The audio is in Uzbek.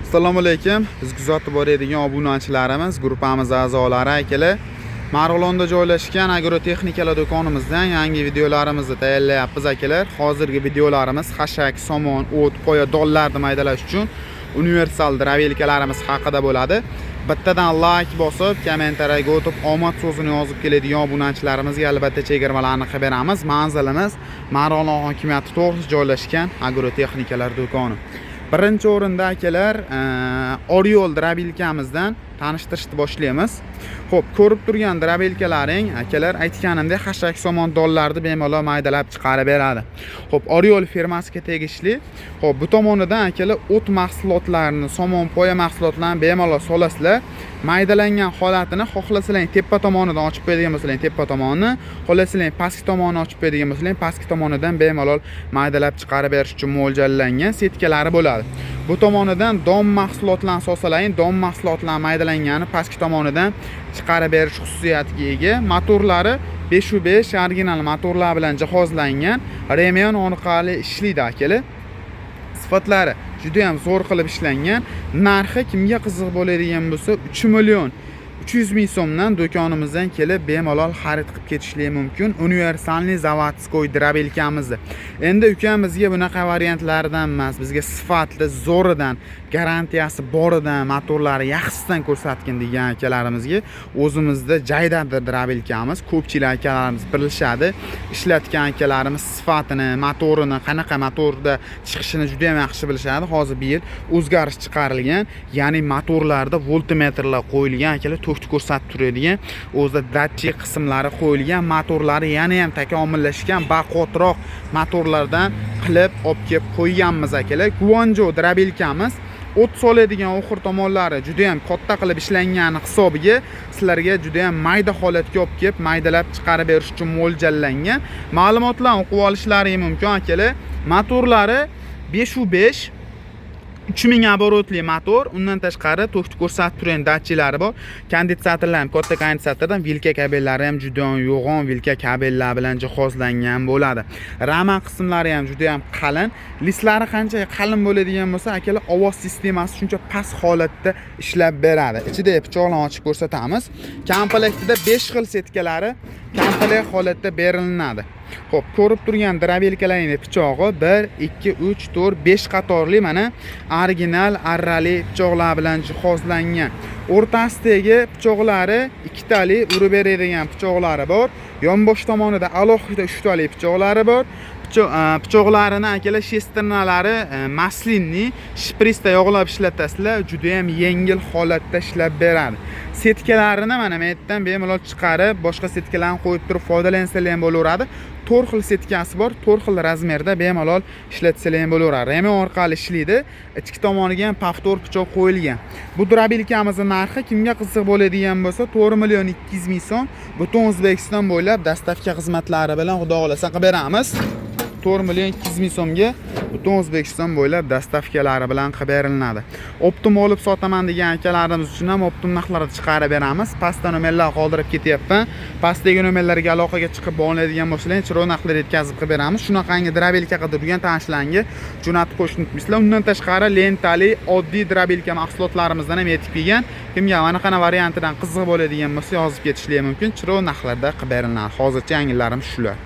Assalomu alaykum. Biz kuzatib boradigan obunachilarimiz, gruppamiz a'zolari, akalar. Marg'ilonda joylashgan agrotexnikalar do'konimizdan yangi videolarimizni tayyorlayapmiz, akalar. Hozirgi videolarimiz xashak, somon, o't, poya, donlarni maydalash uchun universal дробилка larimiz haqida bo'ladi. Bittadan like bosib, kommentariyaga o'tib, omad so'zini yozib keladigan obunachilarimizga albatta chegirmalarni qilib beramiz. Manzilimiz Marg'ilon hokimiyati to'g'risida joylashgan agrotexnikalar do'koni. Birinchi o'rinda, akalar, Oriol дробилка mizdan tanishtirishni boshlaymiz. Xo'p, ko'rib turgan дробилка laring, akalar, aytganimdek, xashak, somon, donlarni bemalol maydalab chiqarib beradi. Xo'p, Oriol firmasiga tegishli. Xo'p, bu tomonidan, akalar, o't mahsulotlarini, somon, poya mahsulotlarini bemalol solasizlar. Maydalangan holatini xohlasalang tepa tomonidan ochib qo'yadigan bo'lsalang tepa tomonini, xohlasalang pastki tomonini ochib qo'yadigan bo'lsalang pastki tomonidan bemalol maydalab chiqarib berish uchun mo'ljallangan setkalari bo'ladi. Bu tomonidan don mahsulotlarini solsalaring, don mahsulotlarini maydalangani pastki tomonidan chiqarib berish xususiyatiga ega. Motorlari 5 5 original motorlar bilan jihozlangan, ремень orqali ishlaydi, akalar. Sifatlari juda ham zo'r qilib ishlangan. Narxi kimga qiziq bo'ladigan bo'lsa, 3 million 300 ming so'mdan do'konimizdan kelib bemalol xarid qilib ketishligi mumkin. Универсальный заводской дробилка mizni. Endi ukam, bizga bunaqa variantlardan emas, bizga sifatli, zo'ridan, garantiyasi boridan, motorlari yaxshisidan ko'rsatgin degan akalarimizga o'zimizda Jaydardir дробилка miz. Ko'pchilik akalarimiz bilishadi. Ishlatgan akalarimiz sifatini, motorini, qanaqa motorda chiqishini juda ham yaxshi bilishadi. Hozir bu yil o'zgarish chiqarilgan, ya'ni motorlarda voltmetrlar qo'yilgan, akalar, tokni ko'rsatib turadigan, o'zida datchik qismlari qo'yilgan, motorlari yana ham takomillashgan, baquvvatroq motorlardan qilib olib kelib qo'yganmiz, akalar. Guanjo дробилка miz o't soladigan oxir tomonlari juda ham katta qilib ishlangani hisobiga sizlarga juda ham mayda holatga olib kelib maydalab chiqarib berish uchun mo'ljallangan. Ma'lumotlarni o'qib olishlari mumkin, akalar. Motorlari 5 5, 3000 оборот li motor. Undan tashqari tokni ko'rsatib turgan datchiklari bor. Konditsatorlar ham katta konditsatordan, vilka kabellari ham juda ham yo'g'on vilka kabellar bilan jihozlangan bo'ladi. Rama qismlari ham juda ham qalin. Listlari qancha qalin bo'ladigan bo'lsa, akalar, ovoz sistemasi shuncha past holatda ishlab beradi. Ichida pichoqlarni ochib ko'rsatamiz. Komplektida 5 xil setkalari komplekt holatda berilinadi. Xo'p, ko'rib turgan дробилка larning pichog'i 1, 2, 3, 4, 5 qatorli, mana, original arrali pichoqlar bilan jihozlangan. O'rtasidagi pichoqlari ikkitali urib beradigan pichoqlari bor. Yonbosh tomonida alohida uchtali pichoqlari bor. Pichoqlarini, akalar, шестерня lari масляный, shprisda yog'lab ishlatasizlar, juda ham yengil holatda ishlab beradi. Setkalarini mana bu yerdan bemalol chiqarib, boshqa setkalarni qo'yib turib foydalansalar ham bo'laveradi. To'rt xil setkasi bor, to'rt xil размер da bemalol ishlatsalar ham bo'laveradi. Ремень orqali ishlaydi. Ichki tomoniga ham повтор pichoq qo'yilgan. Bu дробилка mizni narxi kimga qiziq bo'ladigan bo'lsa, 4 million 200 ming so'm. Butun O'zbekiston bo'ylab доставка xizmatlari bilan xudo xohlasa qilib beramiz. 4 million 200 ming so'mga butun O'zbekiston bo'ylab доставка lari bilan qilib berilinadi. Оптом olib sotaman degan akalarimiz uchun ham оптом narxlarida chiqarib beramiz. Pastda nomerlar qoldirib ketyapman. Pastdagi nomerlarga aloqaga chiqib bog'lanadigan bo'lsalar, chiroyli narxlar yetkazib qilib beramiz. Shunaqangi дробилка qidirgan tanishlarga jo'natib qo'yishni unutmaysizlar. Undan tashqari lentali oddiy дробилка mahsulotlarimizdan ham yetib kelgan. Kimga mana variantidan qiziq bo'ladigan bo'lsa, yozib ketishligi mumkin. Chiroyli narxlarda qilib beriladi. Hozircha yangilarimiz shular.